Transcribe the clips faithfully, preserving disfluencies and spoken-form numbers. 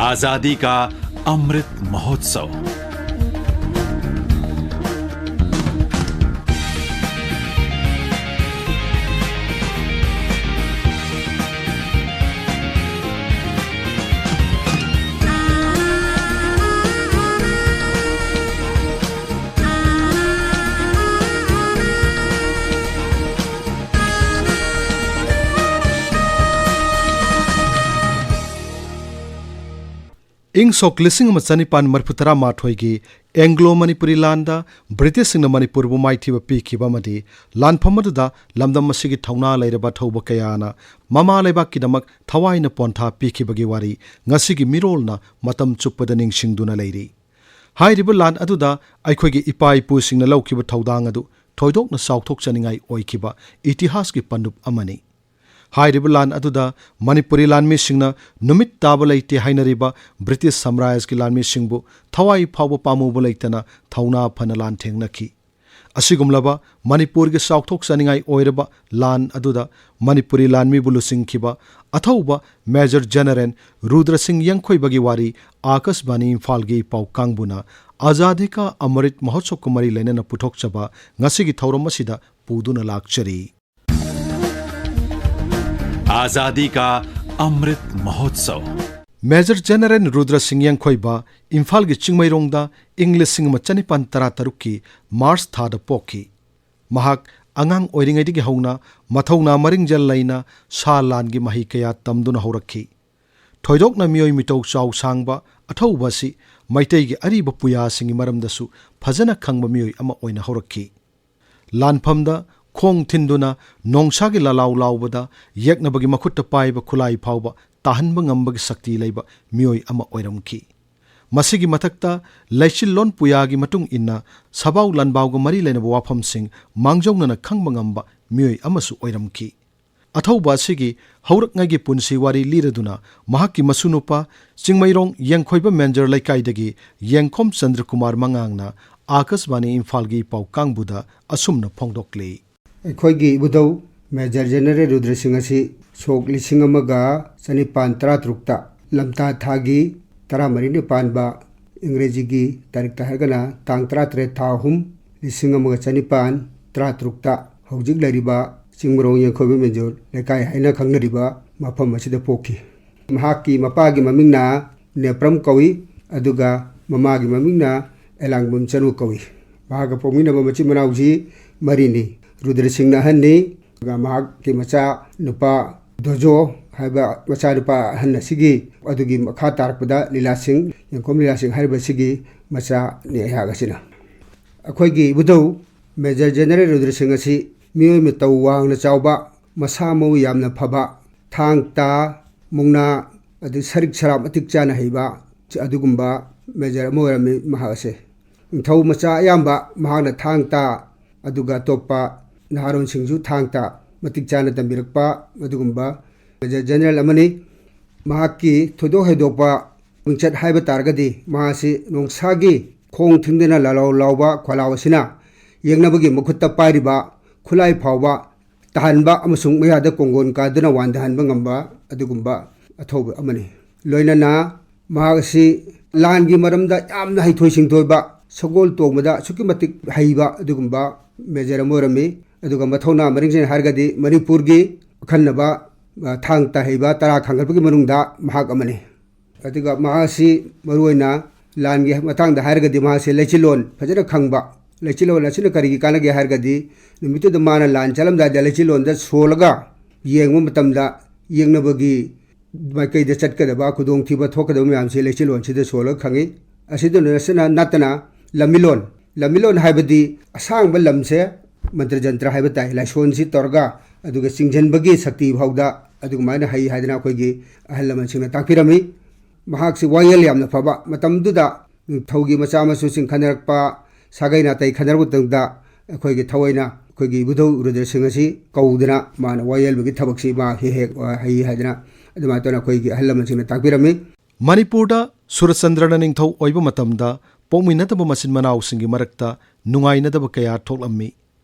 आजादी का अमृत महोत्सव। ꯏꯪ ꯁꯣꯛ ꯂꯤꯁꯤꯡ ꯑꯃ ꯆꯅꯤꯄꯥꯟ ꯃꯔꯤꯐꯨ ꯇꯔꯥ ꯃꯥꯊꯣꯏꯒꯤ ꯑꯦꯡꯒ꯭ꯂꯣ ꯃꯅꯤꯄꯨꯔꯤ ꯂꯥꯟꯗ ꯕ꯭ꯔꯤꯇꯤꯁꯁꯤꯡꯅ ꯃꯅꯤꯄꯨꯔꯕꯨ ꯃꯥꯏꯊꯤꯕ ꯄꯤꯈꯤꯕ ꯑꯃꯗꯤ ꯂꯥꯟꯐꯝ ꯑꯗꯨꯗ ꯂꯝꯗꯝ ꯑꯁꯤꯒꯤ ꯊꯧꯅꯥ ꯂꯩꯔꯕ ꯊꯧꯕ ꯀꯌꯥꯅ ꯃꯃꯥ ꯂꯩꯕꯥꯛꯀꯤꯗꯃꯛ ꯊꯋꯥꯏꯅ ꯄꯣꯟꯊꯥ ꯄꯤꯈꯤꯕꯒꯤ ꯋꯥꯔꯤ ꯉꯁꯤꯒꯤ ꯃꯤꯔꯣꯜꯅ ꯃꯇꯝ ꯆꯨꯞꯄꯗ ꯅꯤꯡꯁꯤꯡꯗꯨꯅ ꯂꯩꯔꯤ꯫ ꯍꯥꯏꯔꯤꯕ ꯂꯥꯟ ꯑꯗꯨꯗ ꯑꯩꯈꯣꯏꯒꯤ ꯏꯄꯥ ꯏꯄꯨꯁꯤꯡꯅ ꯂꯧꯈꯤꯕ ꯊꯧꯗꯥꯡ ꯑꯗꯨ ꯊꯣꯏꯗꯣꯛꯅ ꯆꯥꯎꯊꯣꯛꯆꯅꯤꯡꯉꯥꯏ ꯑꯣꯏꯈꯤꯕ ꯏꯇꯤꯍꯥꯁꯀꯤ ꯄꯟꯗꯨꯞ ꯑꯃꯅꯤ꯫ ꯍꯥꯏꯔꯤꯕ ꯂꯥꯟ ꯑꯗꯨꯗ ꯃꯅꯤꯄꯨꯔꯤ ꯂꯥꯟꯃꯤꯁꯤꯡꯅ ꯅꯨꯃꯤꯠ ꯇꯥꯕ ꯂꯩꯇꯦ ꯍꯥꯏꯅꯔꯤꯕ ꯕ꯭ꯔꯤꯇꯤꯁ ꯁꯥꯝꯔꯥꯖ꯭ꯌꯒꯤ ꯂꯥꯟꯃꯤꯁꯤꯡꯕꯨ ꯊꯋꯥꯏ ꯐꯥꯎꯕ ꯄꯥꯝꯃꯨꯕ ꯂꯩꯇꯅ ꯊꯧꯅꯥ ꯐꯅ ꯂꯥꯟꯊꯦꯡꯅꯈꯤ꯫ ꯑꯁꯤꯒꯨꯝꯂꯕ ꯃꯅꯤꯄꯨꯔꯒꯤ ꯆꯥꯎꯊꯣꯛꯆꯅꯤꯡꯉꯥꯏ ꯑꯣꯏꯔꯕ ꯂꯥꯟ ꯑꯗꯨꯗ ꯃꯅꯤꯄꯨꯔꯤ ꯂꯥꯟꯃꯤꯕꯨ ꯂꯨꯆꯤꯡꯈꯤꯕ ꯑꯊꯧꯕ ꯃꯦꯖꯔ ꯖꯦꯅꯔꯦꯜ ꯔꯨꯗ꯭ꯔ ꯁꯤꯡ ꯌꯦꯡꯈꯣꯏꯕꯒꯤ ꯋꯥꯔꯤ ꯑꯥꯀꯥꯁꯕꯥꯅꯤ ꯏꯝꯐꯥꯜꯒꯤ ꯄꯥꯎ ꯀꯥꯡꯕꯨꯅ ꯑꯖꯥꯗꯤ ꯀꯥ ꯑꯃꯔꯤꯠ ꯃꯍꯣꯠꯁꯕꯀ ꯃꯔꯤ ꯂꯩꯅꯅ ꯄꯨꯊꯣꯛꯆꯕ ꯉꯁꯤꯒꯤ ꯊꯧꯔꯝ ꯑꯁꯤꯗ ꯄꯨꯗꯨꯅ ꯂꯥꯛꯆꯔꯤ꯫ आजादी का अमृत महोत्सव। ꯃꯦꯖꯔ ꯖꯦꯅꯔꯦꯜ ꯔꯨꯗ꯭ꯔ ꯁꯤꯡ ꯌꯦꯡꯈꯣꯏꯕ ꯏꯝꯐꯥꯜꯒꯤ ꯆꯤꯡꯃꯩꯔꯣꯡꯗ ꯏꯪ ꯂꯤꯁꯤꯡ ꯑꯃ ꯆꯅꯤꯄꯥꯟ ꯇꯔꯥ ꯇꯔꯨꯛꯀꯤ ꯃꯥꯔꯆ ꯊꯥꯗ ꯄꯣꯛꯈꯤ꯫ ꯃꯍꯥꯛ ꯑꯉꯥꯡ ꯑꯣꯏꯔꯤꯉꯩꯗꯒꯤ ꯍꯧꯅ ꯃꯊꯧꯅꯥ ꯃꯔꯤꯡꯖꯦꯜ ꯂꯩꯅ ꯁꯥ ꯂꯥꯟꯒꯤ ꯃꯍꯩ ꯀꯌꯥ ꯇꯝꯗꯨꯅ ꯍꯧꯔꯛꯈꯤ꯫ ꯊꯣꯏꯗꯣꯛꯅ ꯃꯤꯑꯣꯏ ꯃꯤꯇꯧ ꯆꯥꯎ ꯁꯥꯡꯕ ꯑꯊꯧꯕ ꯑꯁꯤ ꯃꯩꯇꯩꯒꯤ ꯑꯔꯤꯕ ꯄꯨꯌꯥꯁꯤꯡꯒꯤ ꯃꯔꯝꯗꯁꯨ ꯐꯖꯅ ꯈꯪꯕ ꯃꯤꯑꯣꯏ ꯑꯃ ꯑꯣꯏꯅ ꯍꯧꯔꯛꯈꯤ꯫ ꯂꯥꯟꯐꯝꯗ ꯈꯣꯡ ꯊꯤꯟꯗꯨꯅ ꯅꯣꯡꯁꯥꯒꯤ ꯂꯥꯂꯥꯎ ꯂꯥꯎꯕꯗ ꯌꯦꯛꯅꯕꯒꯤ ꯃꯈꯨꯠꯇ ꯄꯥꯏꯕ ꯈꯨꯠꯂꯥꯏ ꯐꯥꯎꯕ ꯇꯥꯍꯟꯕ ꯉꯝꯕꯒꯤ ꯁꯛꯇꯤ ꯂꯩꯕ ꯃꯤꯑꯣꯏ ꯑꯃ ꯑꯣꯏꯔꯝꯈꯤ꯫ ꯃꯁꯤꯒꯤ ꯃꯊꯛꯇ ꯂꯩꯆꯤꯜꯂꯣꯟ ꯄꯨꯌꯥꯒꯤ ꯃꯇꯨꯡ ꯏꯟꯅ ꯁꯕꯥꯎ ꯂꯥꯟꯕꯥꯎꯒ ꯃꯔꯤ ꯂꯩꯅꯕ ꯋꯥꯐꯝꯁꯤꯡ ꯃꯥꯡꯖꯧꯅꯅ ꯈꯪꯕ ꯉꯝꯕ ꯃꯤꯑꯣꯏ ꯑꯃꯁꯨ ꯑꯣꯏꯔꯝꯈꯤ꯫ ꯑꯊꯧꯕ ꯑꯁꯤꯒꯤ ꯍꯧꯔꯛꯉꯩꯒꯤ ꯄꯨꯟꯁꯤ ꯋꯥꯔꯤ ꯂꯤꯔꯗꯨꯅ ꯃꯍꯥꯛꯀꯤ ꯃꯁꯨꯅꯨꯄꯥ ꯆꯤꯡꯃꯩꯔꯣꯡ ꯌꯦꯡꯈꯣꯏꯕ ꯃꯦꯟꯖꯔ ꯂꯩꯀꯥꯏꯗꯒꯤ ꯌꯦꯡꯈꯣꯝ ꯆꯟꯗ꯭ꯔꯀꯨꯃꯥꯔ ꯃꯉꯥꯡꯅ ꯑꯥꯀꯥꯁꯕꯥꯅꯤ ꯏꯝꯐꯥꯜꯒꯤ ꯄꯥꯎ ꯀꯥꯡꯕꯨꯗ ꯑꯁꯨꯝꯅ ꯐꯣꯡꯗꯣꯛꯂꯤ꯫ ꯑꯩꯈꯣꯏꯒꯤ ꯏꯕꯨꯙꯧ ꯃꯦꯖꯔ ꯖꯦꯅꯔꯦꯜ ꯔꯨꯗ꯭ꯔ ꯁꯤꯡ ꯑꯁꯤ ꯁꯣꯛ ꯂꯤꯁꯤꯡ ꯑꯃꯒ ꯆꯅꯤꯄꯥꯟ ꯇꯔꯥ ꯇꯔꯨꯛꯇ ꯂꯝꯇꯥ ꯊꯥꯒꯤ ꯇꯔꯥꯃꯔꯤꯅ ꯄꯥꯟꯕ, ꯏꯪꯒ꯭ꯔꯦꯖꯤꯒꯤ ꯇꯥꯔꯤꯛꯇ ꯍꯥꯏꯔꯒꯅ ꯇꯥꯡ ꯇꯔꯥꯇꯔꯦꯠ, ꯊꯥ ꯑꯍꯨꯝ, ꯂꯤꯁꯤꯡ ꯑꯃꯒ ꯆꯅꯤꯄꯥꯟ ꯇꯔꯥꯇꯔꯨꯛꯇ ꯍꯧꯖꯤꯛ ꯂꯩꯔꯤꯕ ꯆꯤꯡꯃꯔꯣꯡ ꯌꯦꯡꯈꯣꯏꯕ ꯃꯦꯖꯣꯔ ꯂꯩꯀꯥꯏ ꯍꯥꯏꯅ ꯈꯪꯅꯔꯤꯕ ꯃꯐꯝ ꯑꯁꯤꯗ ꯄꯣꯛꯈꯤ꯫ ꯃꯍꯥꯛꯀꯤ ꯃꯄꯥꯒꯤ ꯃꯃꯤꯡꯅ ꯅꯦꯄ꯭ꯔꯝ ꯀꯧꯏ, ꯑꯗꯨꯒ ꯃꯃꯥꯒꯤ ꯃꯃꯤꯡꯅ ꯑꯦꯂꯥꯡꯕꯝ ꯆꯅꯨ ꯀꯧꯏ꯫ ꯃꯍꯥꯛꯀ ꯄꯣꯛꯃꯤꯟꯅꯕ ꯃꯆꯤꯟ ꯃꯅꯥꯎꯁꯤ ꯃꯔꯤꯅꯤ꯫ ꯔꯨꯗ꯭ꯔ ꯁꯤꯡꯅ ꯑꯍꯟꯅꯤ, ꯑꯗꯨꯒ ꯃꯍꯥꯛꯀꯤ ꯃꯆꯥ ꯅꯨꯄꯥ ꯗꯣꯖꯣ ꯍꯥꯏꯕ ꯃꯆꯥꯅꯨꯄꯥ ꯑꯍꯟ ꯑꯁꯤꯒꯤ, ꯑꯗꯨꯒꯤ ꯃꯈꯥ ꯇꯥꯔꯛꯄꯗ ꯂꯤꯂꯥ ꯁꯤꯡ, ꯌꯦꯡꯈꯣꯝ ꯂꯤꯂꯥ ꯁꯤꯡ ꯍꯥꯏꯔꯤꯕꯁꯤꯒꯤ ꯃꯆꯥꯅꯤ ꯑꯩꯍꯥꯛ ꯑꯁꯤꯅ꯫ ꯑꯩꯈꯣꯏꯒꯤ ꯏꯕꯨꯙꯧ ꯃꯦꯖꯔ ꯖꯦꯅꯔꯦꯜ ꯔꯨꯗ꯭ꯔ ꯁꯤꯡ ꯑꯁꯤ ꯃꯤꯑꯣꯏ ꯃꯇꯧ ꯋꯥꯡꯅ ꯆꯥꯎꯕ, ꯃꯁꯥ ꯃꯎ ꯌꯥꯝꯅ ꯐꯕ, ꯊꯥꯡ ꯇꯥ, ꯃꯨꯛꯅꯥ, ꯑꯗꯨ ꯁꯔꯤꯛ ꯁꯔꯥ ꯃꯇꯤꯛ ꯆꯥꯅ ꯍꯩꯕ, ꯑꯗꯨꯒꯨꯝꯕ ꯃꯦꯖꯔ ꯑꯃ ꯑꯣꯏꯔꯝꯃꯤ ꯃꯍꯥꯛ ꯑꯁꯦ꯫ ꯅꯤꯡꯊꯧ ꯃꯆꯥ ꯑꯌꯥꯝꯕ ꯃꯍꯥꯛꯅ ꯊꯥꯡ ꯇꯥ, ꯑꯗꯨꯒ ꯑꯇꯣꯞꯄ ꯅꯍꯥꯔꯣꯟꯁꯤꯡꯁꯨ ꯊꯥꯡ ꯇꯥ ꯃꯇꯤꯛ ꯆꯥꯅ ꯇꯝꯕꯤꯔꯛꯄ ꯑꯗꯨꯒꯨꯝꯕ ꯃꯦꯖꯔ ꯖꯦꯅꯔꯦꯜ ꯑꯃꯅꯤ꯫ ꯃꯍꯥꯛꯀꯤ ꯊꯣꯏꯗꯣꯛ ꯍꯦꯟꯗꯣꯛꯄ ꯃꯤꯡꯆꯠ ꯍꯥꯏꯕ ꯇꯥꯔꯒꯗꯤ, ꯃꯍꯥꯛ ꯑꯁꯤ ꯅꯣꯡꯁꯥꯒꯤ ꯈꯣꯡ ꯊꯤꯡꯗꯅ ꯂꯥꯂꯥꯎ ꯂꯥꯎꯕ ꯈꯣꯂꯥꯎ ꯑꯁꯤꯅ ꯌꯦꯛꯅꯕꯒꯤ ꯃꯈꯨꯠꯇ ꯄꯥꯏꯔꯤꯕ ꯈꯨꯠꯂꯥꯏ ꯐꯥꯎꯕ ꯇꯥꯍꯟꯕ ꯑꯃꯁꯨꯡ ꯃꯌꯥꯗ ꯀꯣꯡꯒꯣꯟ ꯀꯥꯗꯨꯅ ꯋꯥꯟꯊꯍꯟꯕ ꯉꯝꯕ ꯑꯗꯨꯒꯨꯝꯕ ꯑꯊꯧꯕ ꯑꯃꯅꯤ꯫ ꯂꯣꯏꯅꯅ ꯃꯍꯥꯛ ꯑꯁꯤ ꯂꯥꯟꯒꯤ ꯃꯔꯝꯗ ꯌꯥꯝꯅ ꯍꯩꯊꯣꯏ ꯁꯤꯡꯊꯣꯏꯕ, ꯁꯒꯣꯜ ꯇꯣꯡꯕꯗ ꯑꯁꯨꯛꯀꯤ ꯃꯇꯤꯛ ꯍꯩꯕ ꯑꯗꯨꯒꯨꯝꯕ ꯃꯦꯖꯔ ꯑꯃ ꯑꯣꯏꯔꯝꯃꯤ꯫ ꯑꯗꯨꯒ ꯃꯊꯧꯅꯥ ꯃꯔꯤꯡꯖꯦꯜ ꯍꯥꯏꯔꯒꯗꯤ ꯃꯅꯤꯄꯨꯔꯒꯤ ꯑꯈꯟꯅꯕ, ꯑ, ꯊꯥꯡ ꯇꯥ ꯍꯩꯕ ꯇꯔꯥ ꯈꯥꯡꯒꯠꯄꯒꯤ ꯃꯅꯨꯡꯗ ꯃꯍꯥꯛ ꯑꯃꯅꯤ꯫ ꯑꯗꯨꯒ ꯃꯍꯥꯛ ꯑꯁꯤ ꯃꯔꯨꯑꯣꯏꯅ ꯂꯥꯟꯒꯤ ꯃꯇꯥꯡꯗ ꯍꯥꯏꯔꯒꯗꯤ ꯃꯍꯥꯛꯁꯦ ꯂꯩꯆꯤꯜꯂꯣꯟ ꯐꯖꯅ ꯈꯪꯕ꯫ ꯂꯩꯆꯤꯜꯂꯣꯟ ꯑꯁꯤꯅ ꯀꯔꯤꯒꯤ ꯀꯥꯟꯅꯒꯦ ꯍꯥꯏꯔꯒꯗꯤ, ꯅꯨꯃꯤꯠꯇꯨꯗ ꯃꯥꯅ ꯂꯥꯟ ꯆꯠꯂꯝꯗꯥꯏꯗ ꯂꯩꯆꯤꯜꯂꯣꯟꯗ ꯁꯣꯜꯂꯒ ꯌꯦꯡꯕ ꯃꯇꯝꯗ ꯌꯦꯛꯅꯕꯒꯤ ꯃꯥꯏꯀꯩꯗ ꯆꯠꯀꯗꯕ ꯈꯨꯗꯣꯡꯊꯤꯕ ꯊꯣꯛꯀꯗꯕ ꯃꯌꯥꯝꯁꯤ ꯂꯩꯆꯤꯜꯂꯣꯟꯁꯤꯗ ꯁꯣꯜꯂꯒ ꯈꯪꯉꯤ꯫ ꯑꯁꯤꯗ ꯅꯠꯇꯅ ꯂꯝꯃꯤꯂꯣꯟ, ꯂꯝꯃꯤꯂꯣꯟ ꯍꯥꯏꯕꯗꯤ ꯑꯁꯥꯡꯕ ꯂꯝꯁꯦ ꯃꯟꯇ꯭ꯔ ꯖꯟꯇ꯭ꯔ ꯍꯥꯏꯕ ꯇꯥꯏ, ꯂꯥꯏꯁꯣꯟꯁꯤ ꯇꯧꯔꯒ ꯑꯗꯨꯒ ꯆꯤꯡꯁꯤꯟꯕꯒꯤ ꯁꯛꯇꯤ ꯐꯥꯎꯗ ꯑꯗꯨꯃꯥꯏꯅ ꯍꯩ ꯍꯥꯏꯗꯅ ꯑꯩꯈꯣꯏꯒꯤ ꯑꯍꯜ ꯂꯃꯟꯁꯤꯡꯅ ꯇꯥꯛꯄꯤꯔꯝꯃꯤ꯫ ꯃꯍꯥꯛꯁꯤ ꯋꯥꯌꯦꯜ ꯌꯥꯝꯅ ꯐꯕ, ꯃꯇꯝꯗꯨꯗ ꯅꯤꯡꯊꯧꯒꯤ ꯃꯆꯥ ꯃꯁꯨꯁꯤꯡ ꯈꯟꯅꯔꯛꯄ, ꯁꯥꯒꯩ ꯅꯥꯇꯩ ꯈꯟꯅꯔꯛꯄ ꯃꯇꯝꯗ ꯑꯩꯈꯣꯏꯒꯤ ꯊꯑꯣꯏꯅ ꯑꯩꯈꯣꯏꯒꯤ ꯏꯕꯨꯙꯧ ꯔꯨꯗ꯭ꯔꯁꯤꯡ ꯑꯁꯤ ꯀꯧꯗꯅ ꯃꯥꯅ ꯋꯥꯌꯦꯜꯕꯒꯤ ꯊꯕꯛꯁꯤ ꯃꯥ ꯍꯦꯛ ꯍꯦꯛ ꯍꯩ ꯍꯥꯏꯗꯅ ꯑꯗꯨꯃꯥꯏꯅ ꯇꯧꯅ ꯑꯩꯈꯣꯏꯒꯤ ꯑꯍꯜ ꯂꯃꯟꯁꯤꯡꯅ ꯇꯥꯛꯄꯤꯔꯝꯃꯤ꯫ ꯃꯅꯤꯄꯨꯔꯗ ꯁꯨꯔꯆꯟꯗ꯭ꯔꯅ ꯅꯤꯡꯊꯧ ꯑꯣꯏꯕ ꯃꯇꯝꯗ ꯄꯣꯛꯃꯤꯟꯅꯗꯕ ꯃꯆꯤꯟ ꯃꯅꯥꯎꯁꯤꯡꯒꯤ ꯃꯔꯛꯇ ꯅꯨꯡꯉꯥꯏꯅꯗꯕ ꯀꯌꯥ ꯊꯣꯛꯂꯝꯃꯤ꯫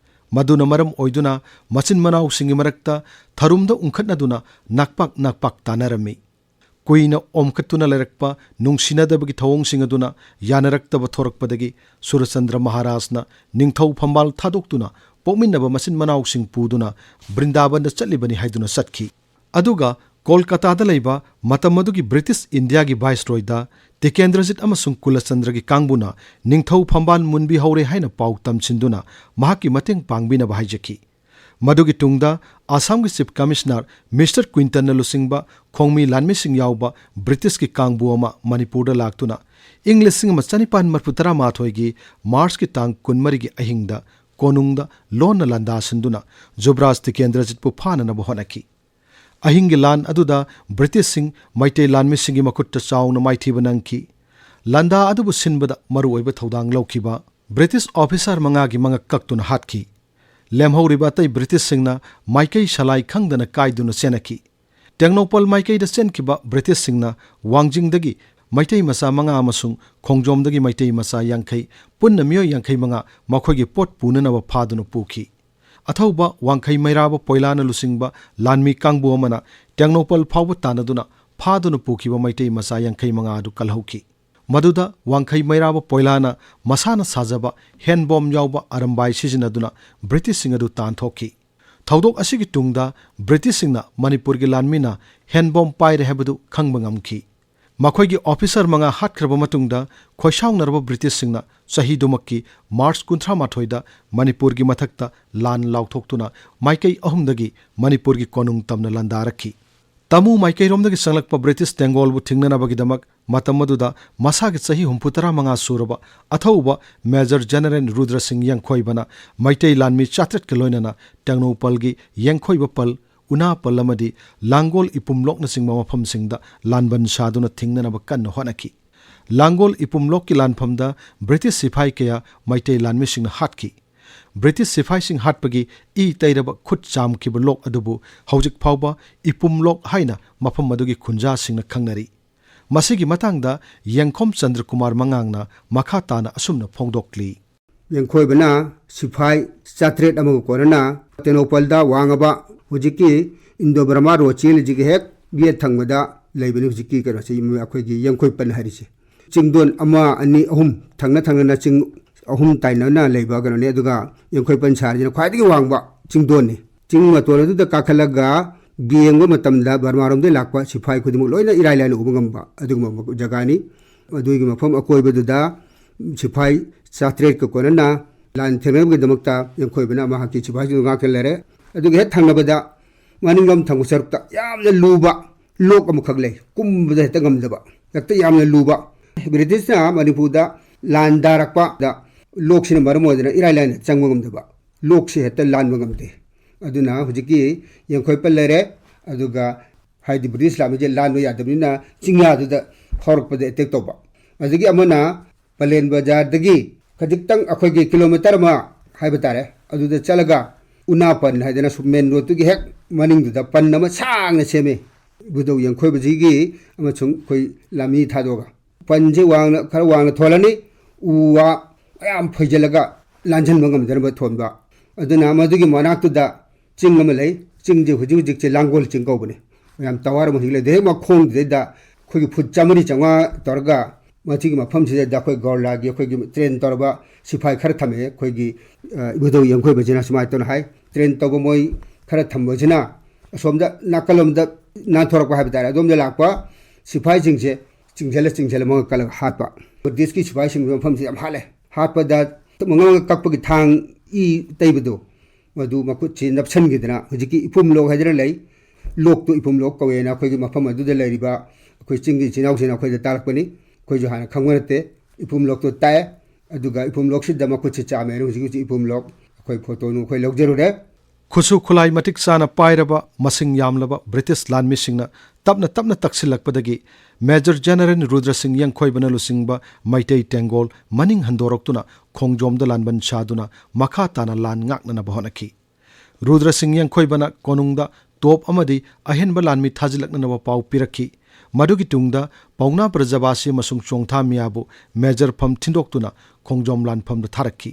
ꯃꯗꯨꯅ ꯃꯔꯝ ꯑꯣꯏꯗꯨꯅ ꯃꯆꯤꯟ ꯃꯅꯥꯎꯁꯤꯡꯒꯤ ꯃꯔꯛꯇ ꯊꯔꯨꯝꯗ ꯎꯪꯈꯠꯅꯗꯨꯅ ꯅꯥꯛꯄꯥꯛ ꯅꯥꯛꯄꯥꯛ ꯇꯥꯅꯔꯝꯃꯤ꯫ ꯀꯨꯏꯅ ꯑꯣꯝꯈꯠꯇꯨꯅ ꯂꯩꯔꯛꯄ ꯅꯨꯡꯁꯤꯅꯗꯕꯒꯤ ꯊꯧꯑꯣꯡꯁꯤꯡ ꯑꯗꯨꯅ ꯌꯥꯅꯔꯛꯇꯕ ꯊꯣꯔꯛꯄꯗꯒꯤ ꯁꯨꯔꯆꯟꯗ꯭ꯔ ꯃꯍꯥꯔꯥꯖꯅ ꯅꯤꯡꯊꯧ ꯐꯝꯕꯥꯜ ꯊꯥꯗꯣꯛꯇꯨꯅ ꯄꯣꯛꯃꯤꯟꯅꯕ ꯃꯆꯤꯟ ꯃꯅꯥꯎꯁꯤꯡ ꯄꯨꯗꯨꯅ ꯕ꯭ꯔꯤꯟꯗꯥꯕꯟꯗ ꯆꯠꯂꯤꯕꯅꯤ ꯍꯥꯏꯗꯨꯅ ꯆꯠꯈꯤ꯫ ꯑꯗꯨꯒ ꯀꯣꯜꯀꯇꯥꯗ ꯂꯩꯕ ꯃꯇꯝ ꯑꯗꯨꯒꯤ ꯕ꯭ꯔꯤꯇꯤꯁ ꯏꯟꯗꯤꯌꯥꯒꯤ ꯚꯥꯏꯁꯔꯣꯏꯗ ꯇꯤꯀꯦꯟꯗ꯭ꯔꯖꯤꯠ ꯑꯃꯁꯨꯡ ꯀꯨꯂꯆꯟꯗ꯭ꯔꯒꯤ ꯀꯥꯡꯕꯨꯅ ꯅꯤꯡꯊꯧ ꯐꯝꯕꯥꯜ ꯃꯨꯟꯕꯤꯍꯧꯔꯦ ꯍꯥꯏꯅ ꯄꯥꯎ ꯇꯝꯁꯤꯟꯗꯨꯅ ꯃꯍꯥꯛꯀꯤ ꯃꯇꯦꯡ ꯄꯥꯡꯕꯤꯅꯕ ꯍꯥꯏꯖꯈꯤ꯫ ꯃꯗꯨꯒꯤ ꯇꯨꯡꯗ ꯑꯁꯥꯝꯒꯤ ꯆꯤꯐ ꯀꯃꯤꯁꯅꯔ ꯃꯤꯁꯇꯔ ꯀ꯭ꯋꯤꯟꯇꯟꯅ ꯂꯨꯆꯤꯡꯕ ꯈꯣꯡꯃꯤ ꯂꯥꯟꯃꯤꯁꯤꯡ ꯌꯥꯎꯕ ꯕ꯭ꯔꯤꯇꯤꯁꯀꯤ ꯀꯥꯡꯕꯨ ꯑꯃ ꯃꯅꯤꯄꯨꯔꯗ ꯂꯥꯛꯇꯨꯅ ꯏꯪ ꯂꯤꯁꯤꯡ ꯑꯃ ꯆꯅꯤꯄꯥꯟ ꯃꯔꯤꯐꯨ ꯇꯔꯥꯃꯥꯊꯣꯏꯒꯤ ꯃꯥꯔꯆꯀꯤ ꯇꯥꯡ ꯀꯨꯟꯃꯔꯤꯒꯤ ꯑꯍꯤꯡꯗ ꯀꯣꯅꯨꯡꯗ ꯂꯣꯟꯅ ꯂꯥꯟꯗꯥꯁꯤꯟꯗꯨꯅ ꯖꯨꯕꯔꯥꯖ ꯇꯤꯀꯦꯟꯗ꯭ꯔꯖꯤꯠꯄꯨ ꯐꯥꯅꯅꯕ ꯍꯣꯠꯅꯈꯤ꯫ ꯑꯍꯤꯡꯒꯤ ꯂꯥꯟ ꯑꯗꯨꯗ ꯕ꯭ꯔꯤꯇꯤꯁꯁꯤꯡ ꯃꯩꯇꯩ ꯂꯥꯟꯃꯤꯁꯤꯡꯒꯤ ꯃꯈꯨꯠꯇ ꯆꯥꯎꯅ ꯃꯥꯏꯊꯤꯕ ꯅꯪꯈꯤ꯫ ꯂꯥꯟꯗꯥ ꯑꯗꯨꯕꯨ ꯁꯤꯟꯕꯗ ꯃꯔꯨꯑꯣꯏꯕ ꯊꯧꯗꯥꯡ ꯂꯧꯈꯤꯕ ꯕ꯭ꯔꯤꯇꯤꯁ ꯑꯣꯐꯤꯁꯥꯔ ꯃꯉꯥꯒꯤ ꯃꯉꯛ ꯀꯛꯇꯨꯅ ꯍꯥꯠꯈꯤ꯫ ꯂꯦꯝꯍꯧꯔꯤꯕ ꯑꯇꯩ ꯕ꯭ꯔꯤꯇꯤꯁꯁꯤꯡꯅ ꯃꯥꯏꯀꯩ ꯁꯂꯥꯏ ꯈꯪꯗꯅ ꯀꯥꯏꯗꯨꯅ ꯆꯦꯟꯅꯈꯤ꯫ ꯇꯦꯡꯅꯧꯄꯜ ꯃꯥꯏꯀꯩꯗ ꯆꯦꯟꯈꯤꯕ ꯕ꯭ꯔꯤꯇꯤꯁꯁꯤꯡꯅ ꯋꯥꯡꯖꯤꯡꯗꯒꯤ ꯃꯩꯇꯩ ꯃꯆꯥ ꯃꯉꯥ ꯑꯃꯁꯨꯡ ꯈꯣꯡꯖꯣꯝꯗꯒꯤ ꯃꯩꯇꯩ ꯃꯆꯥ ꯌꯥꯡꯈꯩ, ꯄꯨꯟꯅ ꯃꯤꯑꯣꯏ ꯌꯥꯡꯈꯩ ꯃꯉꯥ ꯃꯈꯣꯏꯒꯤ ꯄꯣꯠ ꯄꯨꯅꯅꯕ ꯐꯥꯗꯨꯅ ꯄꯨꯈꯤ꯫ ꯑꯊꯧꯕ ꯋꯥꯡꯈꯩ ꯃꯩꯔꯥꯕ ꯄꯣꯏꯂꯥꯅ ꯂꯨꯆꯤꯡꯕ ꯂꯥꯟꯃꯤ ꯀꯥꯡꯕꯨ ꯑꯃꯅ ꯇꯦꯡꯅꯧꯄꯜ ꯐꯥꯎꯕ ꯇꯥꯟꯅꯗꯨꯅ ꯐꯥꯗꯨꯅ ꯄꯨꯈꯤꯕ ꯃꯩꯇꯩ ꯃꯆꯥ ꯌꯥꯡꯈꯩ ꯃꯉꯥ ꯑꯗꯨ ꯀꯜꯍꯧꯈꯤ꯫ ꯃꯗꯨꯗ ꯋꯥꯡꯈꯩ ꯃꯩꯔꯥꯕ ꯄꯣꯏꯂꯥꯅ ꯃꯁꯥꯅ ꯁꯥꯖꯕ ꯍꯦꯟꯕꯣꯝ ꯌꯥꯎꯕ ꯑꯔꯝꯕꯥꯏ ꯁꯤꯖꯤꯟꯅꯗꯨꯅ ꯕ꯭ꯔꯤꯇꯤꯁꯁꯤꯡ ꯑꯗꯨ ꯇꯥꯟꯊꯣꯛꯈꯤ꯫ ꯊꯧꯗꯣꯛ ꯑꯁꯤꯒꯤ ꯇꯨꯡꯗ ꯕ꯭ꯔꯤꯇꯤꯁꯁꯤꯡꯅ ꯃꯅꯤꯄꯨꯔꯒꯤ ꯂꯥꯟꯃꯤꯅ ꯍꯦꯟꯕꯣꯝ ꯄꯥꯏꯔꯦ ꯍꯥꯏꯕꯗꯨ ꯈꯪꯕ ꯉꯝꯈꯤ꯫ ꯃꯈꯣꯏꯒꯤ ꯑꯣꯐꯤꯁꯥꯔ ꯃꯉꯥ ꯍꯥꯠꯈ꯭ꯔꯕ ꯃꯇꯨꯡꯗ ꯈꯣꯏꯁꯥꯎꯅꯔꯕ ꯕ꯭ꯔꯤꯇꯤꯁꯁꯤꯡꯅ ꯆꯍꯤꯗꯨꯃꯛꯀꯤ ꯃꯥꯔꯆ ꯀꯨꯟꯊ꯭ꯔꯥ ꯃꯥꯊꯣꯏꯗ ꯃꯅꯤꯄꯨꯔꯒꯤ ꯃꯊꯛꯇ ꯂꯥꯟ ꯂꯥꯎꯊꯣꯛꯇꯨꯅ ꯃꯥꯏꯀꯩ ꯑꯍꯨꯝꯗꯒꯤ ꯃꯅꯤꯄꯨꯔꯒꯤ ꯀꯣꯅꯨꯡ ꯇꯝꯅ ꯂꯥꯟꯗꯥꯔꯛꯈꯤ꯫ ꯇꯥꯃꯨ ꯃꯥꯏꯀꯩꯔꯣꯝꯗꯒꯤ ꯆꯪꯂꯛꯄ ꯕ꯭ꯔꯤꯇꯤꯁ ꯇꯦꯡꯒꯣꯜꯕꯨ ꯊꯤꯡꯅꯅꯕꯒꯤꯗꯃꯛ ꯃꯇꯝ ꯑꯗꯨꯗ ꯃꯁꯥꯒꯤ ꯆꯍꯤ ꯍꯨꯝꯐꯨꯇꯔꯥ ꯃꯉꯥ ꯁꯨꯔꯕ ꯑꯊꯧꯕ ꯃꯦꯖꯔ ꯖꯦꯅꯔꯦꯜ ꯔꯨꯗ꯭ꯔ ꯁꯤꯡ ꯌꯦꯡꯈꯣꯏꯕꯅ ꯃꯩꯇꯩ ꯂꯥꯟꯃꯤ ꯆꯥꯇ꯭ꯔꯦꯠꯀ ꯂꯣꯏꯅꯅ ꯇꯦꯡꯅꯧꯄꯜꯒꯤ ꯌꯦꯡꯈꯣꯏꯕ ꯄꯜ, ꯎꯅꯥ ꯄꯜ ꯑꯃꯗꯤ ꯂꯥꯡꯒꯣꯜ ꯏꯄꯨꯝꯂꯣꯛꯅꯆꯤꯡꯕ ꯃꯐꯝꯁꯤꯡꯗ ꯂꯥꯟꯕꯟ ꯁꯥꯗꯨꯅ ꯊꯤꯡꯅꯅꯕ ꯀꯟꯅ ꯍꯣꯠꯅꯈꯤ꯫ ꯂꯥꯡꯒꯣꯜ ꯏꯄꯨꯝꯂꯣꯛꯀꯤ ꯂꯥꯟꯐꯝꯗ ꯕ꯭ꯔꯤꯇꯤꯁ ꯁꯤꯐꯥꯏ ꯀꯌꯥ ꯃꯩꯇꯩ ꯂꯥꯟꯃꯤꯁꯤꯡꯅ ꯍꯥꯠꯈꯤ꯫ ꯕ꯭ꯔꯤꯇꯤꯁ ꯁꯤꯐꯥꯏꯁꯤꯡ ꯍꯥꯠꯄꯒꯤ ꯏ ꯇꯩꯔꯕ ꯈꯨꯠ ꯆꯥꯝꯈꯤꯕ ꯂꯣꯛ ꯑꯗꯨꯕꯨ ꯍꯧꯖꯤꯛ ꯐꯥꯎꯕ ꯏꯄꯨꯝꯂꯣꯛ ꯍꯥꯏꯅ ꯃꯐꯝ ꯑꯗꯨꯒꯤ ꯈꯨꯟꯖꯥꯁꯤꯡꯅ ꯈꯪꯅꯔꯤ꯫ ꯃꯁꯤꯒꯤ ꯃꯇꯥꯡꯗ ꯌꯦꯡꯈꯣꯝ ꯆꯟꯗ꯭ꯔꯀꯨꯃꯥꯔ ꯃꯉꯥꯡꯅ ꯃꯈꯥ ꯇꯥꯅ ꯑꯁꯨꯝꯅ ꯐꯣꯡꯗꯣꯛꯂꯤ꯫ ꯌꯦꯡꯈꯣꯏꯕꯅ ꯁꯤꯐꯥꯏ ꯆꯥꯇ꯭ꯔꯦꯠ ꯑꯃꯒ ꯀꯣꯟꯅꯅ ꯇꯦꯡꯅꯧꯄꯜꯗ ꯋꯥꯡꯉꯕ ꯍꯧꯖꯤꯛꯀꯤ ꯏꯟꯗꯣ ꯕꯔꯃꯥ ꯔꯣꯗ ꯆꯦꯜꯂꯤꯁꯤꯒꯤ ꯍꯦꯛ ꯌꯦꯠ ꯊꯪꯕꯗ ꯂꯩꯕꯅꯤ ꯍꯧꯖꯤꯛꯀꯤ ꯀꯩꯅꯣꯁꯤ, ꯑꯩꯈꯣꯏꯒꯤ ꯌꯦꯡꯈꯣꯏꯄꯟ ꯍꯥꯏꯔꯤꯁꯦ꯫ ꯆꯤꯡꯗꯣꯟ ꯑꯃ, ꯑꯅꯤ, ꯑꯍꯨꯝ ꯊꯪꯅ ꯊꯪꯅꯅ ꯆꯤꯡ ꯑꯍꯨꯝ ꯇꯥꯏꯅꯅ ꯂꯩꯕ ꯀꯩꯅꯣꯅꯤ꯫ ꯑꯗꯨꯒ ꯌꯦꯡꯈꯣꯏꯄꯟ ꯁꯍꯔꯁꯤꯅ ꯈ꯭ꯋꯥꯏꯗꯒꯤ ꯋꯥꯡꯕ ꯆꯤꯡꯗꯣꯟꯅꯤ꯫ ꯆꯤꯡ ꯃꯇꯣꯟ ꯑꯗꯨꯗ ꯀꯥꯈꯠꯂꯒ ꯌꯦꯡꯕ ꯃꯇꯝꯗ ꯕꯔꯃꯥꯔꯣꯝꯗꯒꯤ ꯂꯥꯛꯄ ꯁꯤꯐꯥꯏ ꯈꯨꯗꯤꯡꯃꯛ ꯂꯣꯏꯅ ꯏꯔꯥꯏ ꯂꯥꯏꯅ ꯎꯕ ꯉꯝꯕ ꯑꯗꯨꯒꯨꯝꯕ ꯖꯒꯥꯅꯤ꯫ ꯑꯗꯨꯒꯤ ꯃꯐꯝ ꯑꯀꯣꯏꯕꯗꯨꯗ ꯁꯤꯐꯥꯏ ꯆꯥꯇ꯭ꯔꯦꯠꯀ ꯀꯣꯟꯅꯅ ꯂꯥꯟ ꯊꯦꯡꯅꯕꯒꯤꯗꯃꯛꯇ ꯌꯦꯡꯈꯣꯏꯕꯅ ꯃꯍꯥꯛꯀꯤ ꯁꯤꯐꯥꯏꯁꯤꯡꯗꯨ ꯉꯥꯛꯇꯨꯅ ꯂꯩꯔꯦ꯫ ꯑꯗꯨꯒꯤ ꯍꯦꯛ ꯊꯪꯅꯕꯗ ꯃꯅꯤꯡꯂꯣꯝ ꯊꯪꯕ ꯁꯔꯨꯛꯇ ꯌꯥꯝꯅ ꯂꯨꯕ ꯂꯣꯛ ꯑꯃꯈꯛ ꯂꯩ, ꯀꯨꯝꯕꯗ ꯍꯦꯛꯇ ꯉꯝꯗꯕ, ꯍꯦꯛꯇ ꯌꯥꯝꯅ ꯂꯨꯕ꯫ ꯕ꯭ꯔꯤꯇꯤꯁꯅ ꯃꯅꯤꯄꯨꯔꯗ ꯂꯥꯟ ꯗꯥꯔꯛꯄꯗ ꯂꯣꯛꯁꯤꯅ ꯃꯔꯝ ꯑꯣꯏꯗꯨꯅ ꯏꯔꯥꯏ ꯂꯥꯏꯅ ꯆꯪꯕ ꯉꯝꯗꯕ, ꯂꯣꯛꯁꯤ ꯍꯦꯛꯇ ꯂꯥꯟꯕ ꯉꯝꯗꯦ꯫ ꯑꯗꯨꯅ ꯍꯧꯖꯤꯛꯀꯤ ꯌꯦꯡꯈꯣꯏꯄꯟ ꯂꯩꯔꯦ, ꯑꯗꯨꯒ ꯍꯥꯏꯗꯤ ꯕ꯭ꯔꯤꯇꯤꯁ ꯂꯥꯟꯃꯤꯁꯦ ꯂꯥꯟꯕ ꯌꯥꯗꯕꯅꯤꯅ ꯆꯤꯡꯌꯥꯗꯨꯗ ꯐꯥꯎꯔꯛꯄꯗ ꯑꯦꯇꯦꯛ ꯇꯧꯕ꯫ ꯑꯗꯒꯤ ꯑꯃꯅ ꯄꯂꯦꯟ ꯕꯖꯥꯔꯗꯒꯤ ꯈꯖꯤꯛꯇꯪ, ꯑꯩꯈꯣꯏꯒꯤ ꯀꯤꯂꯣꯃꯤꯇꯔ ꯑꯃ ꯍꯥꯏꯕ ꯇꯥꯔꯦ, ꯑꯗꯨꯗ ꯆꯠꯂꯒ ꯎꯅꯥ ꯄꯟ ꯍꯥꯏꯗꯅ ꯁꯨꯝ ꯃꯦꯟ ꯔꯣꯗꯇꯨꯒꯤ ꯍꯦꯛ ꯃꯅꯤꯡꯗꯨꯗ ꯄꯟ ꯑꯃ ꯁꯥꯡꯅ ꯁꯦꯝꯃꯤ꯫ ꯏꯕꯨꯙꯧ ꯌꯦꯡꯈꯣꯏꯕꯁꯤꯒꯤ ꯑꯃꯁꯨꯡ ꯑꯩꯈꯣꯏ ꯂꯥꯟꯃꯤ ꯊꯥꯗꯣꯛꯑꯒ ꯄꯟꯁꯦ ꯋꯥꯡꯅ, ꯈꯔ ꯋꯥꯡꯅ ꯊꯣꯜꯂꯅꯤ, ꯎ ꯋꯥ ꯃꯌꯥꯝ ꯐꯩꯖꯤꯜꯂꯒ ꯂꯥꯟꯁꯤꯟꯕ ꯉꯝꯗꯅꯕ ꯊꯣꯟꯕ꯫ ꯑꯗꯨꯅ ꯃꯗꯨꯒꯤ ꯃꯅꯥꯛꯇꯨꯗ ꯆꯤꯡ ꯑꯃ ꯂꯩ꯫ ꯆꯤꯡꯁꯦ ꯍꯧꯖꯤꯛ ꯍꯧꯖꯤꯛꯁꯦ ꯂꯥꯡꯒꯣꯜ ꯆꯤꯡ ꯀꯧꯕꯅꯦ꯫ ꯌꯥꯝ ꯇꯋꯥꯔ ꯑꯃ ꯍꯧꯖꯤꯛ ꯂꯩ꯫ ꯍꯦꯛ ꯃꯈꯣꯡꯗꯨꯗꯩꯗ ꯑꯩꯈꯣꯏꯒꯤ ꯐꯨꯠ ꯆꯥꯃꯔꯤ ꯆꯥꯝꯃꯉꯥ ꯇꯧꯔꯒ ꯃꯁꯤꯒꯤ ꯃꯐꯝꯁꯤꯗ ꯑꯩꯈꯣꯏ ꯒꯧꯔꯂꯥꯒꯤ ꯑꯩꯈꯣꯏꯒꯤ ꯇ꯭ꯔꯦꯟ ꯇꯧꯔꯕ ꯁꯤꯐꯥꯏ ꯈꯔ ꯊꯝꯃꯛꯑꯦ꯫ ꯑꯩꯈꯣꯏꯒꯤ, ꯑ, ꯏꯕꯨꯙꯧ ꯌꯦꯡꯈꯣꯏꯕꯁꯤꯅ ꯁꯨꯃꯥꯏꯅ ꯇꯧꯅ ꯍꯥꯏ, ꯇ꯭ꯔꯦꯟ ꯇꯧꯕ ꯃꯣꯏ ꯈꯔ ꯊꯝꯕꯁꯤꯅ ꯑꯁꯣꯝꯗ ꯅꯥꯀꯜꯂꯣꯝꯗ ꯅꯥꯟꯊꯣꯔꯛꯄ ꯍꯥꯏꯕ ꯇꯥꯔꯦ, ꯑꯗꯣꯝꯗ ꯂꯥꯛꯄ ꯁꯤꯐꯥꯏꯁꯤꯡꯁꯦ ꯆꯤꯡꯁꯤꯜꯂ ꯆꯤꯡꯁꯤꯜꯂ ꯃꯉꯛ ꯀꯜꯂꯒ ꯍꯥꯠꯄ꯫ ꯕ꯭ꯔꯤꯇꯤꯁꯀꯤ ꯁꯤꯐꯥꯏꯁꯤꯡꯒꯤ ꯃꯐꯝꯁꯤ ꯌꯥꯝ ꯍꯥꯠꯂꯦ꯫ ꯍꯥꯠꯄꯗ ꯃꯉꯛ ꯀꯛꯄꯒꯤ ꯊꯥꯡ, ꯏ ꯇꯩꯕꯗꯣ, ꯃꯗꯨ ꯃꯈꯨꯠꯁꯤ ꯅꯞꯁꯤꯟꯈꯤꯗꯅ ꯍꯧꯖꯤꯛꯀꯤ ꯏꯄꯨꯝ ꯂꯣꯛ ꯍꯥꯏꯗꯅ ꯂꯩ꯫ ꯂꯣꯛꯇꯨ ꯏꯄꯨꯝ ꯂꯣꯛ ꯀꯧꯋꯦꯅ ꯑꯩꯈꯣꯏꯒꯤ ꯃꯐꯝ ꯑꯗꯨꯗ ꯂꯩꯔꯤꯕ ꯑꯩꯈꯣꯏ ꯆꯤꯡꯒꯤ ꯏꯆꯤꯟ ꯏꯅꯥꯎꯁꯤꯡꯅ ꯑꯩꯈꯣꯏꯗ ꯇꯥꯛꯂꯛꯄꯅꯤ꯫ ꯑꯩꯈꯣꯏꯁꯨ ꯍꯥꯟꯅ ꯈꯪꯕ ꯅꯠꯇꯦ꯫ ꯏꯄꯨꯝ ꯂꯣꯛꯇꯨ ꯇꯥꯛꯑꯦ, ꯑꯗꯨꯒ ꯏꯄꯨꯝ ꯂꯣꯛꯁꯤꯗ ꯃꯈꯨꯠꯁꯤ ꯆꯥꯝꯃꯦ꯫ ꯍꯧꯖꯤꯛ ꯍꯧꯖꯤꯛ ꯏꯄꯨꯝ ꯂꯣꯛ ꯑꯩꯈꯣꯏ ꯐꯣꯇꯣ ꯅꯨꯡ ꯑꯩꯈꯣꯏ ꯂꯧꯖꯔꯨꯔꯦ꯫ ꯈꯨꯠꯁꯨ ꯈꯨꯠꯂꯥꯏ ꯃꯇꯤꯛ ꯆꯥꯅ ꯄꯥꯏꯔꯕ ꯃꯁꯤꯡ ꯌꯥꯝꯂꯕ ꯕ꯭ꯔꯤꯇꯤꯁ ꯂꯥꯟꯃꯤꯁꯤꯡꯅ ꯇꯞꯅ ꯇꯞꯅ ꯇꯛꯁꯤꯜꯂꯛꯄꯗꯒꯤ ꯃꯦꯖꯔ ꯖꯦꯅꯔꯦꯜ ꯔꯨꯗ꯭ꯔ ꯁꯤꯡ ꯌꯦꯡꯈꯣꯏꯕꯅ ꯂꯨꯆꯤꯡꯕ ꯃꯩꯇꯩ ꯇꯦꯡꯒꯣꯜ ꯃꯅꯤꯡ ꯍꯟꯗꯣꯔꯛꯇꯨꯅ ꯈꯣꯡꯖꯣꯝꯗ ꯂꯥꯟꯕꯟ ꯁꯥꯗꯨꯅ ꯃꯈꯥ ꯇꯥꯅ ꯂꯥꯟ ꯉꯥꯛꯅꯅꯕ ꯍꯣꯠꯅꯈꯤ꯫ ꯔꯨꯗ꯭ꯔ ꯁꯤꯡ ꯌꯦꯡꯈꯣꯏꯕꯅ ꯀꯣꯅꯨꯡꯗ ꯇꯣꯞ ꯑꯃꯗꯤ ꯑꯍꯦꯟꯕ ꯂꯥꯟꯃꯤ ꯊꯥꯖꯤꯜꯂꯛꯅꯅꯕ ꯄꯥꯎ ꯄꯤꯔꯛꯈꯤ꯫ ꯃꯗꯨꯒꯤ ꯇꯨꯡꯗ ꯄꯥꯎꯅꯥ ꯕ꯭ꯔꯖꯕꯥꯁꯤ ꯑꯃꯁꯨꯡ ꯆꯣꯡꯊꯥ ꯃꯤꯌꯥꯕꯨ ꯃꯦꯖꯔ ꯐꯝ ꯊꯤꯟꯗꯣꯛꯇꯨꯅ ꯈꯣꯡꯖꯣꯝ ꯂꯥꯟꯐꯝꯗ ꯊꯥꯔꯛꯈꯤ꯫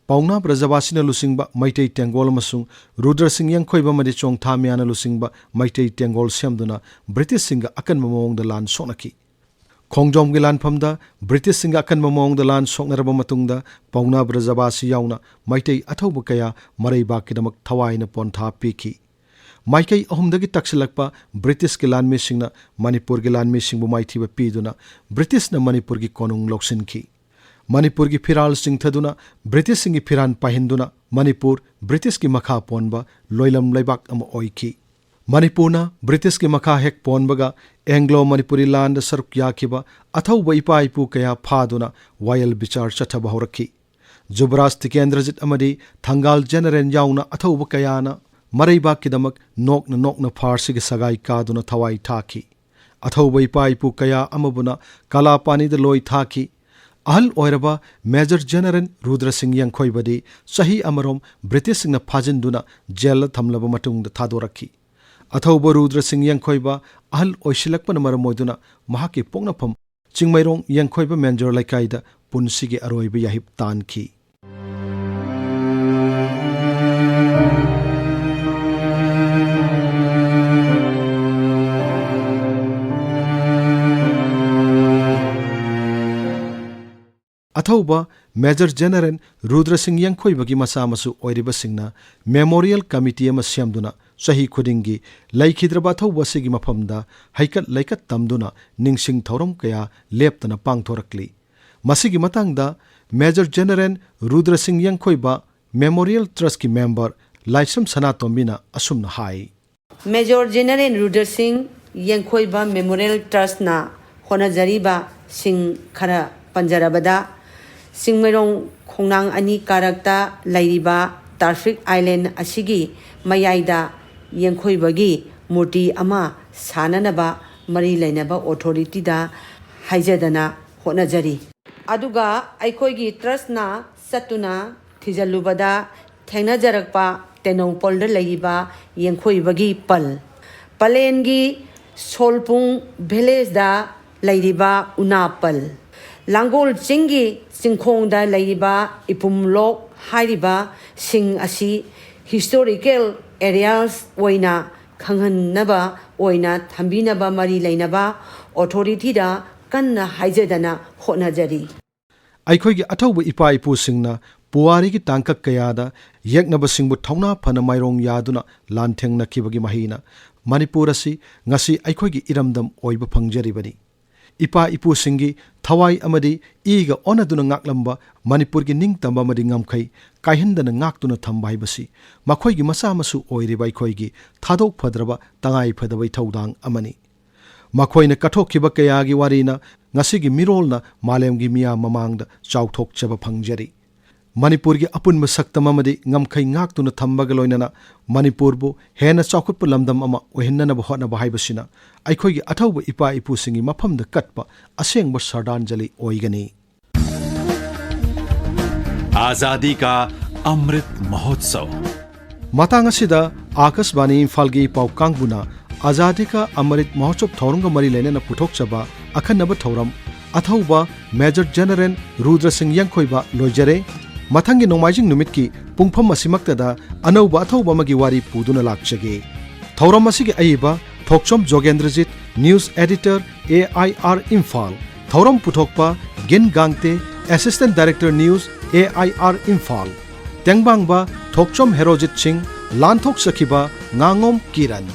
ꯄꯥꯎꯅꯥ ꯕ꯭ꯔꯖꯕꯥꯁꯤꯅ ꯂꯨꯆꯤꯡꯕ ꯃꯩꯇꯩ ꯇꯦꯡꯒꯣꯜ ꯑꯃꯁꯨꯡ ꯔꯨꯗ꯭ꯔ ꯁꯤꯡ ꯌꯦꯡꯈꯣꯏꯕ ꯑꯃꯗꯤ ꯆꯣꯡꯊꯥꯃꯤꯌꯥꯅ ꯂꯨꯆꯤꯡꯕ ꯃꯩꯇꯩ ꯇꯦꯡꯒꯣꯜ ꯁꯦꯝꯗꯨꯅ ꯕ꯭ꯔꯤꯇꯤꯁꯁꯤꯡꯒ ꯑꯀꯟꯕ ꯃꯑꯣꯡꯗ ꯂꯥꯟ ꯁꯣꯛꯅꯈꯤ꯫ ꯈꯣꯡꯖꯣꯝꯒꯤ ꯂꯥꯟꯐꯝꯗ ꯕ꯭ꯔꯤꯇꯤꯁꯁꯤꯡꯒ ꯑꯀꯟꯕ ꯃꯑꯣꯡꯗ ꯂꯥꯟ ꯁꯣꯛꯅꯔꯕ ꯃꯇꯨꯡꯗ ꯄꯥꯎꯅꯥ ꯕ꯭ꯔꯖꯕꯥꯁꯤ ꯌꯥꯎꯅ ꯃꯩꯇꯩ ꯑꯊꯧꯕ ꯀꯌꯥ ꯃꯔꯩꯕꯥꯛꯀꯤꯗꯃꯛ ꯊꯋꯥꯏꯅ ꯄꯣꯟꯊꯥ ꯄꯤꯈꯤ꯫ ꯃꯥꯏꯀꯩ ꯑꯍꯨꯝꯗꯒꯤ ꯇꯛꯁꯤꯜꯂꯛꯄ ꯕ꯭ꯔꯤꯇꯤꯁꯀꯤ ꯂꯥꯟꯃꯤꯁꯤꯡꯅ ꯃꯅꯤꯄꯨꯔꯒꯤ ꯂꯥꯟꯃꯤꯁꯤꯡꯕꯨ ꯃꯥꯏꯊꯤꯕ ꯄꯤꯗꯨꯅ ꯕ꯭ꯔꯤꯇꯤꯁꯅ ꯃꯅꯤꯄꯨꯔꯒꯤ ꯀꯣꯅꯨꯡ ꯂꯧꯁꯤꯟꯈꯤ꯫ ꯃꯅꯤꯄꯨꯔꯒꯤ ꯐꯤꯔꯥꯜ ꯆꯤꯡꯊꯗꯨꯅ ꯕ꯭ꯔꯤꯇꯤꯁꯁꯤꯡꯒꯤ ꯐꯤꯔꯥꯜ ꯄꯥꯏꯍꯟꯗꯨꯅ ꯃꯅꯤꯄꯨꯔ ꯕ꯭ꯔꯤꯇꯤꯁꯀꯤ ꯃꯈꯥ ꯄꯣꯟꯕ ꯂꯣꯏꯂꯝ ꯂꯩꯕꯥꯛ ꯑꯃ ꯑꯣꯏꯈꯤ꯫ ꯃꯅꯤꯄꯨꯔꯅ ꯕ꯭ꯔꯤꯇꯤꯁꯀꯤ ꯃꯈꯥ ꯍꯦꯛ ꯄꯣꯟꯕꯒ ꯑꯦꯡꯒ꯭ꯂꯣ ꯃꯅꯤꯄꯨꯔꯤ ꯂꯥꯟꯗ ꯁꯔꯨꯛ ꯌꯥꯈꯤꯕ ꯑꯊꯧꯕ ꯏꯄꯥ ꯏꯄꯨ ꯀꯌꯥ ꯐꯥꯗꯨꯅ ꯋꯥꯌꯦꯜ ꯕꯤꯆꯥꯔ ꯆꯠꯊꯕ ꯍꯧꯔꯛꯈꯤ꯫ ꯖꯨꯕꯔꯥꯖ ꯇꯤꯀꯦꯟꯗ꯭ꯔꯖꯤꯠ ꯑꯃꯗꯤ ꯊꯪꯒꯥꯜ ꯖꯦꯅꯔꯦꯜ ꯌꯥꯎꯅ ꯑꯊꯧꯕ ꯀꯌꯥꯅ ꯃꯔꯩꯕꯥꯛꯀꯤꯗꯃꯛ ꯅꯣꯛꯅ ꯅꯣꯛꯅ ꯐꯥꯔꯁꯤꯒꯤ ꯁꯒꯥꯏ ꯀꯥꯗꯨꯅ ꯊꯋꯥꯏ ꯊꯥꯈꯤ꯫ ꯑꯊꯧꯕ ꯏꯄꯥ ꯏꯄꯨ ꯀꯌꯥ ꯑꯃꯕꯨꯅ ꯀꯂꯥꯄꯥꯅꯤꯗ ꯂꯣꯏ ꯊꯥꯈꯤ꯫ ꯑꯍꯜ ꯑꯣꯏꯔꯕ ꯃꯦꯖꯔ ꯖꯦꯅꯔꯦꯜ ꯔꯨꯗ꯭ꯔ ꯁꯤꯡ ꯌꯦꯡꯈꯣꯏꯕꯗꯤ ꯆꯍꯤ ꯑꯃꯔꯣꯝ ꯕ꯭ꯔꯤꯇꯤꯁꯁꯤꯡꯅ ꯐꯥꯖꯤꯟꯗꯨꯅ ꯖꯦꯜꯗ ꯊꯝꯂꯕ ꯃꯇꯨꯡꯗ ꯊꯥꯗꯣꯔꯛꯈꯤ꯫ ꯑꯊꯧꯕ ꯔꯨꯗ꯭ꯔ ꯁꯤꯡ ꯌꯦꯡꯈꯣꯏꯕ ꯑꯍꯜ ꯑꯣꯏꯁꯤꯜꯂꯛꯄꯅ ꯃꯔꯝ ꯑꯣꯏꯗꯨꯅ ꯃꯍꯥꯛꯀꯤ ꯄꯣꯛꯅꯐꯝ ꯆꯤꯡꯃꯩꯔꯣꯡ ꯌꯦꯡꯈꯣꯏꯕ ꯃꯦꯟꯖꯣꯔ ꯂꯩꯀꯥꯏꯗ ꯄꯨꯟꯁꯤꯒꯤ ꯑꯔꯣꯏꯕ ꯌꯥꯍꯤꯞ ꯇꯥꯟꯈꯤ꯫ ꯑꯊꯧꯕ ꯃꯦꯖꯔ ꯖꯦꯅꯔꯦꯜ ꯔꯨꯗ꯭ꯔ ꯁꯤꯡ ꯌꯦꯡꯈꯣꯏꯕꯒꯤ ꯃꯆꯥ ꯃꯁꯨ ꯑꯣꯏꯔꯤꯕꯁꯤꯡꯅ ꯃꯦꯃꯣꯔꯤꯌꯦꯜ ꯀꯃꯤꯇꯤ ꯑꯃ ꯁꯦꯝꯗꯨꯅ ꯆꯍꯤ ꯈꯨꯗꯤꯡꯒꯤ ꯂꯩꯈꯤꯗ꯭ꯔꯕ ꯑꯊꯧꯕ ꯑꯁꯤꯒꯤ ꯃꯐꯝꯗ ꯍꯩꯀꯠ ꯂꯩꯀꯠ ꯇꯝꯗꯨꯅ ꯅꯤꯡꯁꯤꯡ ꯊꯧꯔꯝ ꯀꯌꯥ ꯂꯦꯞꯇꯅ ꯄꯥꯡꯊꯣꯔꯛꯂꯤ꯫ ꯃꯁꯤꯒꯤ ꯃꯇꯥꯡꯗ ꯃꯦꯖꯔ ꯖꯦꯅꯔꯦꯜ ꯔꯨꯗ꯭ꯔ ꯁꯤꯡ ꯌꯦꯡꯈꯣꯏꯕ ꯃꯦꯃꯣꯔꯤꯌꯦꯜ ꯇ꯭ꯔꯁꯀꯤ ꯃꯦꯝꯕꯔ ꯂꯥꯏꯁ꯭ꯔꯝ ꯁꯅꯥꯇꯣꯝꯕꯤꯅ ꯑꯁꯨꯝꯅ ꯍꯥꯏ꯫ ꯃꯦꯖꯣꯔ ꯖꯦꯅꯔꯦꯜ ꯔꯨꯗ꯭ꯔ ꯁꯤꯡ ꯌꯦꯡꯈꯣꯏꯕ ꯃꯦꯃꯣꯔꯤꯌꯦꯜ ꯇ꯭ꯔꯁꯅ ꯍꯣꯠꯅꯖꯔꯤꯕꯁꯤꯡ ꯈꯔ ꯄꯟꯖꯔꯕꯗ, ꯆꯤꯡꯃꯩꯔꯣꯡ ꯈꯣꯡꯅꯥꯡ ꯑꯅꯤ ꯀꯥꯔꯛꯇ ꯂꯩꯔꯤꯕ ꯇꯥꯔꯐꯤꯛ ꯑꯥꯏꯂꯦꯟ ꯑꯁꯤꯒꯤ ꯃꯌꯥꯏꯗ ꯌꯦꯡꯈꯣꯏꯕꯒꯤ ꯃꯨꯔꯇꯤ ꯑꯃ ꯁꯥꯅꯅꯕ ꯃꯔꯤ ꯂꯩꯅꯕ ꯑꯣꯊꯣꯔꯤꯇꯤꯗ ꯍꯥꯏꯖꯗꯅ ꯍꯣꯠꯅꯖꯔꯤ꯫ ꯑꯗꯨꯒ ꯑꯩꯈꯣꯏꯒꯤ ꯇ꯭ꯔꯁꯅ ꯆꯠꯇꯨꯅ ꯊꯤꯖꯤꯜꯂꯨꯕꯗ ꯊꯦꯡꯅꯖꯔꯛꯄ ꯇꯦꯡꯅꯧꯄꯜꯗ ꯂꯩꯔꯤꯕ ꯌꯦꯡꯈꯣꯏꯕꯒꯤ ꯄꯜ, ꯄꯂꯦꯟꯒꯤ ꯁꯣꯜꯄꯨꯡ ꯚꯤꯂꯦꯖꯗ ꯂꯩꯔꯤꯕ ꯎꯅꯥ ꯄꯜ, ꯂꯥꯡꯒꯣꯜ ꯆꯤꯡꯒꯤ ꯆꯤꯡꯈꯣꯡꯗ ꯂꯩꯔꯤꯕ ꯏꯄꯨꯝꯂꯣꯛ ꯍꯥꯏꯔꯤꯕꯁꯤꯡ ꯑꯁꯤ ꯍꯤꯁꯇꯣꯔꯤꯀꯦꯜ ꯑꯦꯔꯤꯌꯥꯁ ꯑꯣꯏꯅ ꯈꯪꯍꯟꯅꯕ ꯑꯣꯏꯅ ꯊꯝꯕꯤꯅꯕ ꯃꯔꯤ ꯂꯩꯅꯕ ꯑꯣꯊꯣꯔꯤꯇꯤꯗ ꯀꯟꯅ ꯍꯥꯏꯖꯗꯅ ꯍꯣꯠꯅꯖꯔꯤ꯫ ꯑꯩꯈꯣꯏꯒꯤ ꯑꯊꯧꯕ ꯏꯄꯥ ꯏꯄꯨꯁꯤꯡꯅ ꯄꯨꯋꯥꯔꯤꯒꯤ ꯇꯥꯡꯀꯛ ꯀꯌꯥꯗ ꯌꯦꯛꯅꯕꯁꯤꯡꯕꯨ ꯊꯧꯅꯥ ꯐꯅ ꯃꯥꯏꯔꯣꯡ ꯌꯥꯗꯨꯅ ꯂꯥꯟꯊꯦꯡꯅꯈꯤꯕꯒꯤ ꯃꯍꯩꯅ ꯃꯅꯤꯄꯨꯔ ꯑꯁꯤ ꯉꯁꯤ ꯑꯩꯈꯣꯏꯒꯤ ꯏꯔꯝꯗꯝ ꯑꯣꯏꯕ ꯐꯪꯖꯔꯤꯕꯅꯤ꯫ ꯏꯄꯥ ꯏꯄꯨꯁꯤꯡꯒꯤ ꯊꯋꯥꯏ ꯑꯃꯗꯤ ꯏꯒ ꯑꯣꯟꯅꯗꯨꯅ ꯉꯥꯛꯂꯝꯕ ꯃꯅꯤꯄꯨꯔꯒꯤ ꯅꯤꯡꯇꯝꯕ ꯑꯃꯗꯤ ꯉꯝꯈꯩ ꯀꯥꯏꯍꯟꯗꯅ ꯉꯥꯛꯇꯨꯅ ꯊꯝꯕ ꯍꯥꯏꯕꯁꯤ ꯃꯈꯣꯏꯒꯤ ꯃꯆꯥ ꯃꯁꯨ ꯑꯣꯏꯔꯤꯕ ꯑꯩꯈꯣꯏꯒꯤ ꯊꯥꯗꯣꯛ ꯐꯗ꯭ꯔꯕ ꯇꯉꯥꯏ ꯐꯗꯕ ꯏꯊꯧꯗꯥꯡ ꯑꯃꯅꯤ꯫ ꯃꯈꯣꯏꯅ ꯀꯠꯊꯣꯛꯈꯤꯕ ꯀꯌꯥꯒꯤ ꯋꯥꯔꯤꯅ ꯉꯁꯤꯒꯤ ꯃꯤꯔꯣꯜꯅ ꯃꯥꯂꯦꯝꯒꯤ ꯃꯤꯌꯥꯝ ꯃꯃꯥꯡꯗ ꯆꯥꯎꯊꯣꯛꯆꯕ ꯐꯪꯖꯔꯤ꯫ ꯃꯅꯤꯄꯨꯔꯒꯤ ꯑꯄꯨꯟꯕ ꯁꯛꯇꯝ ꯑꯃꯗꯤ ꯉꯝꯈꯩ ꯉꯥꯛꯇꯨꯅ ꯊꯝꯕꯒ ꯂꯣꯏꯅꯅ ꯃꯅꯤꯄꯨꯔꯕꯨ ꯍꯦꯟꯅ ꯆꯥꯎꯈꯠꯄ ꯂꯝꯗꯝ ꯑꯃ ꯑꯣꯏꯍꯟꯅꯅꯕ ꯍꯣꯠꯅꯕ ꯍꯥꯏꯕꯁꯤꯅ ꯑꯩꯈꯣꯏꯒꯤ ꯑꯊꯧꯕ ꯏꯄꯥ ꯏꯄꯨꯁꯤꯡꯒꯤ ꯃꯐꯝꯗ ꯀꯠꯄ ꯑꯁꯦꯡꯕ ꯁ꯭ꯔꯗꯥꯟꯖꯂꯤ ꯑꯣꯏꯒꯅꯤ꯫ आजादी का अमृत महोत्सव। ꯃꯇꯥꯡ ꯑꯁꯤꯗ ꯑꯥꯀꯥꯁꯕꯥꯅꯤ ꯏꯝꯐꯥꯜꯒꯤ ꯄꯥꯎ ꯀꯥꯡꯕꯨꯅ ꯑꯖꯥꯗꯤ ꯀꯥ ꯑꯃꯔꯤꯠ ꯃꯍꯣꯠꯁꯣꯕ ꯊꯧꯔꯝꯒ ꯃꯔꯤ ꯂꯩꯅꯅ ꯄꯨꯊꯣꯛꯆꯕ ꯑꯈꯟꯅꯕ ꯊꯧꯔꯝ ꯑꯊꯧꯕ ꯃꯦꯖꯔ ꯖꯦꯅꯔꯦꯜ ꯔꯨꯗ꯭ꯔ ꯁꯤꯡ ꯌꯦꯡꯈꯣꯏꯕ ꯂꯣꯏꯖꯔꯦ꯫ ꯃꯊꯪꯒꯤ ꯅꯣꯡꯃꯥꯏꯖꯤꯡ ꯅꯨꯃꯤꯠꯀꯤ ꯄꯨꯡꯐꯝ ꯑꯁꯤꯃꯛꯇꯗ ꯑꯅꯧꯕ ꯑꯊꯧꯕ ꯑꯃꯒꯤ ꯋꯥꯔꯤ ꯄꯨꯗꯨꯅ ꯂꯥꯛꯆꯒꯦ꯫ ꯊꯧꯔꯝ ꯑꯁꯤꯒꯤ ꯑꯏꯕ Thokchom Jogendrajit, news editor, A I R Imphal. ꯊꯧꯔꯝ ꯄꯨꯊꯣꯛꯄ Gin Gangte, assistant director, news, A I R Imphal. ꯇꯦꯡꯕꯥꯡꯕ ꯊꯣꯛꯆꯣꯝ ꯍꯦꯔꯣꯖꯤꯠ ꯁꯤꯡ, ꯂꯥꯟꯊꯣꯛꯆꯈꯤꯕ ꯉꯥꯉꯣꯝ ꯀꯤꯔꯟ꯫